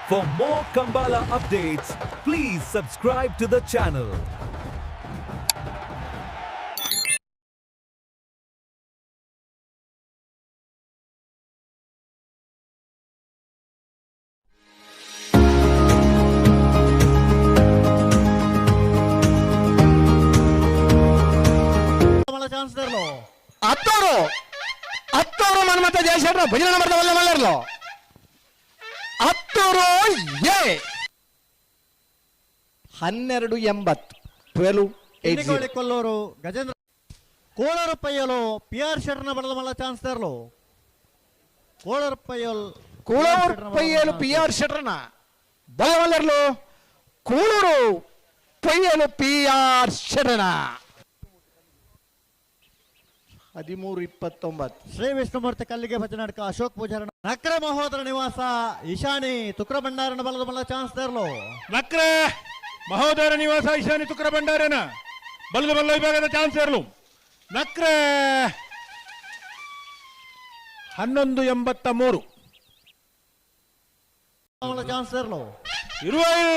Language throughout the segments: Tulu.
For more Kambala updates, please subscribe to the channel. Attur Attur Manmatha ಜಯಶೆಟ್ರ ಭಜನೆ ನಂಬರ್ದ ವಲ್ಲ ಮಲ್ಲರ್ಲು ಅತ್ತೂರು ಎ 12.80 12 8. ಕಿನ್ನಿಗೋಳಿ ಕೊಲ್ಲೂರು ಗಜೇಂದ್ರ ಕೋಳೂರು ಪಯ್ಯಲು ಪಿ ಆರ್ ಶೆಟ್ಟರ್ನ ಬಡದ ಮಲ್ಲ ಚಾನ್ಸ್ ತರಲು. ಕೋಳೂರು ಪಯ್ಯಲ್. ಕೂಳೂರು ಪೊಯ್ಯಲು ಪಿ ಆರ್ ಶೆಟ್ರನ ಬಲ್ಲ ಮಲ್ಲರ್ಲು. ಕೂಳೂರು ಪೊಯ್ಯಲು ಪಿ ಆರ್ ಶೆಟ್ರನ 13.29. ಶ್ರೀ ವಿಷ್ಣುಮೂರ್ತಿ ಕಲ್ಲಿಗೆ ಭಜನಾಡ್ಕ ಅಶೋಕ್ ಪೂಜಾರಣ ನಕ್ರ ಮಹೋದರ ನಿವಾಸ ಈಶಾನಿ ತುಕ್ರ ಭಂಡಾರನ ಬಲದ ಮಲ್ಲ ಚಾನ್ಸ್ ತರಲು. ನಕ್ರ ಮಹೋದರ ನಿವಾಸ ಈಶಾನಿ ತುಕ್ರ ಭಂಡಾರನ ಬಲದ ಬಲ್ಲ ವಿಭಾಗದ ಚಾನ್ಸರ್ಲು ನಕ್ರ 11.83. ಮಲ್ಲ ಚಾನ್ಸ್ ತರಲು. ಇರುವೈಲ್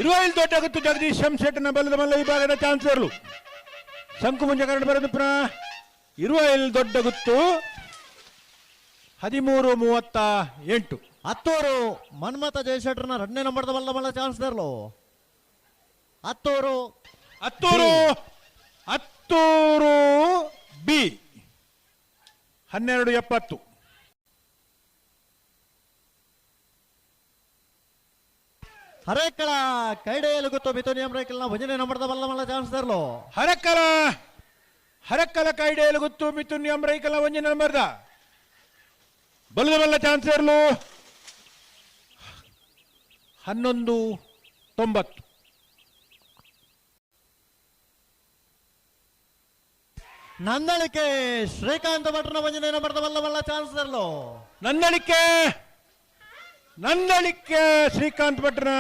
ಇರುವೈಲ್ ದೊಡ್ಡಗುತ್ತು ಜಗದೀಶ್ ಶಂಶೆಟ್ನ ಬಲದ ಮಲ್ಲ ವಿಭಾಗದ ಚಾನ್ಸರ್ಲು ಶಂಕುಮುಂಜ ಕರಡು ಬರೆದು ಪುನಃ ಇರುವೈಲ್ ದೊಡ್ಡಗುತ್ತು 13.38. ಹತ್ತೂರು ಮನ್ಮಥ ಜಯಶೆಟ್ಟರ್ನ ಎರಡನೇ ನಂಬರ್ದ ಬಲ್ಲ ಮಲ್ಲ ಚಾನ್ಸ್ ತರಲು. ಹತ್ತೂರು. ಹತ್ತೂರು ಹತ್ತೂರು ಬಿ 12.70. ಹರೇಕಳ ಕೈಡೆಯಲ್ಲಿ ಗೊತ್ತು ಮಿಥುನಿಯಂ ರೈಕಲ್ನ ಭಜನೆ ನಂಬರ್ದ ಬಲ್ಲ ಮಲ್ಲ ಚಾನ್ಸ್ ತರಲು. ಹರಕ್ಕಲ ಹರಕ್ಕಲ ಕೈಡೇಲು ಗುತ್ತು ಮಿಥುನ್ ಎಂ ರೈಕಲ ಒಂಜಿ ನಂಬರ್ದ ಬಲ್ಲದ ಬಲ್ಲ ಚಾನ್ಸರ್ಲು 11.90. ನಂದಳಿಕೆ ಶ್ರೀಕಾಂತ ಭಟ್ರನ ಭಜನೆ ನಂಬರ್ದ ಬಲ್ಲ ಮಲ್ಲ ಚಾನ್ಸ್ ತರಲು. ನಂದಳಿಕೆ ನಂದಳಿಕೆ ಶ್ರೀಕಾಂತ್ ಭಟ್ರನ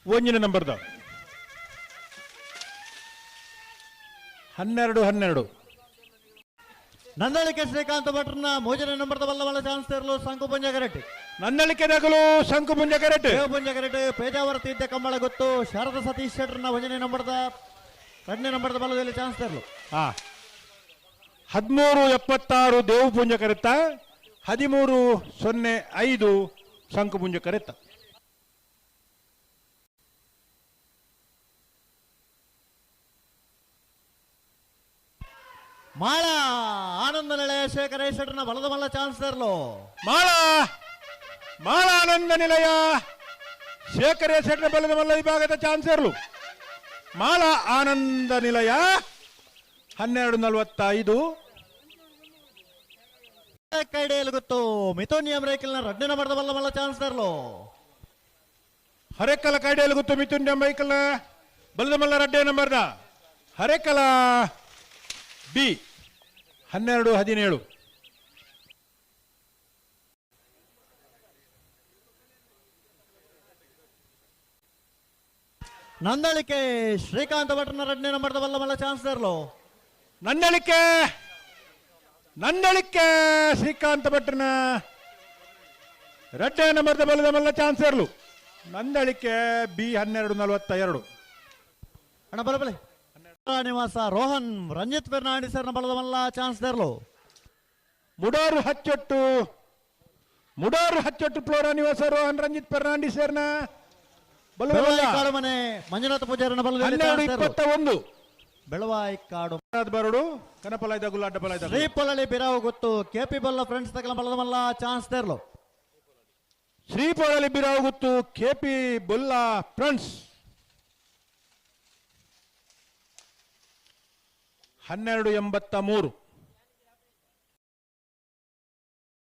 ಒಂಜಿನ ನಂಬರ್ದ 12.12. ನಂದಳಿಕೆ ಶ್ರೀಕಾಂತ ಭಟ್ರನ ಮೂರನೇ ನಂಬರ್ದ ಬಲ್ಲ ಮಲ್ಲ ಚಾನ್ಸ್ ತರಲು ಸಂಕು ಪಂಜಗರೆಟ್ಟಿ. ನಂದಳಿಕೆ ನಗಲು ಶಂಕು ಮುಂಜ ಕರೆಟ್. ದೇವ ಪಂಜಗರೆಟ್ಟಿ ಪೇಜಾವರ ತೀರ್ಥ ಕಂಬಳ ಗೊತ್ತು ಶಾರದಾ ಸತೀಶ್ ಶೆಟ್ಟರ್ನ ಭಜನೆ ನಂಬರ್ದ ಎರಡನೇ ನಂಬರ್ದ ಬಲ್ಲದಲ್ಲಿ ಚಾನ್ಸ್ ತರಲು. 13.76 ದೇವು ಪುಂಜ ಕರೆತ್ತ, 13.05 ಶಂಕು ಪುಂಜ ಕರೆತ್ತ. ಮಾಳ ಆನಂದ ನಿಲಯ ಶೇಖರ ಶೆಟ್ಟರ್ನ ಬಲದ ಮಲ್ಲ ಚಾನ್ಸ್ ತರಲು. ಮಾಳ ಮಾಳ ಆನಂದ ನಿಲಯ ಶೇಖರ ಶೆಟ್ಟರ ಬಲದ ಮಲ್ಲ ವಿಭಾಗದ ಚಾನ್ಸರ್ಲು ಮಾಳ ಆನಂದ ನಿಲಯ 12.45. ಕೈಡೆಯಲ್ಲಿ ಗೊತ್ತು ಮಿಥುನಿಯಂ ರೇಖಲ್ನ ಎರಡನೇ ನಂಬರ್ದ ಬಲ್ಲ ಮಲ್ಲ ಚಾನ್ಸ್ ತರಲು. ಹರೆಕಲ ಕೈಡೆಯಲ್ಲಿ ಗೊತ್ತು ಮಿಥುನ್ ಮೈಕಲ್ನ ಬಲದ ಮಲ್ಲ ರಡ್ಡೆ ನಂಬರ್ದ ಹರೆಕಲ ಬಿ 12.17. ನಂದಳಿಕೆ ಶ್ರೀಕಾಂತ ಭಟ್ರನ ಎರಡನೇ ನಂಬರ್ದ ಬಲ್ಲ ಮಲ್ಲ ಚಾನ್ಸ್ ತರಲು. ನಂದಳಿಕೆ ನಂದಳಿಕೆ ಶ್ರೀಕಾಂತ ಭಟ್ರನ ರಡ್ಡೆ ನಂಬರ್ದ ಬಲದ ಮಲ್ಲ ಚಾನ್ಸರ್ಲು ನಂದಳಿಕೆ ಬಿ 12.42. ಅಣ್ಣ ಬಲ ಬಲೆ ನಿವಾಸ ರೋಹನ್ ರಂಜಿತ್ ಫೆರ್ನಾಂಡಿಸ್ ಸರ್ನ ಬಲದ ಮಲ್ಲ ಚಾನ್ಸ್ ತರಲು. ಮುಡಾರು ಹಚ್ಚೊಟ್ಟು ಮುಡಾರು ಹಚ್ಚೊಟ್ಟು ಫ್ಲೋರಾ ನಿವಾಸ ರೋಹನ್ ರಂಜಿತ್ ಫೆರ್ನಾಂಡಿಸ್ ಸರ್ನ ಬಲದ ಮಲ್ಲ. ಬೆಳವಾಯಿ ಕಾಡು ಮನೆ ಮಂಜುನಾಥ ಪೂಜಾರನ ಬಲದಲ್ಲಿ 12 ಚಾನ್ಸ್ ತರಲು. 21. ಬೆಳವಾಯಿ ಕಾಡು. ಬರಡು ಕನಪಲಾಯ್ದ ಗುಲ್ಲಾಟ ಬಲಾಯ್ದ. ಶ್ರೀ ಪೊಲಳಿ ಬಿರಾವು ಗೊತ್ತು ಕೆಪಿ ಬಲ್ಲ ಫ್ರೆಂಡ್ಸ್ ತಗಲ ಬಲದ ಮಲ್ಲ ಚಾನ್ಸ್ ತರಲು. ಶ್ರೀಪೊಳಲಿ ಬಿರಾವು ಗುತ್ತು ಕೆಪಿ ಬೊಲ್ಲ ಫ್ರೆಂಡ್ಸ್ 12.83.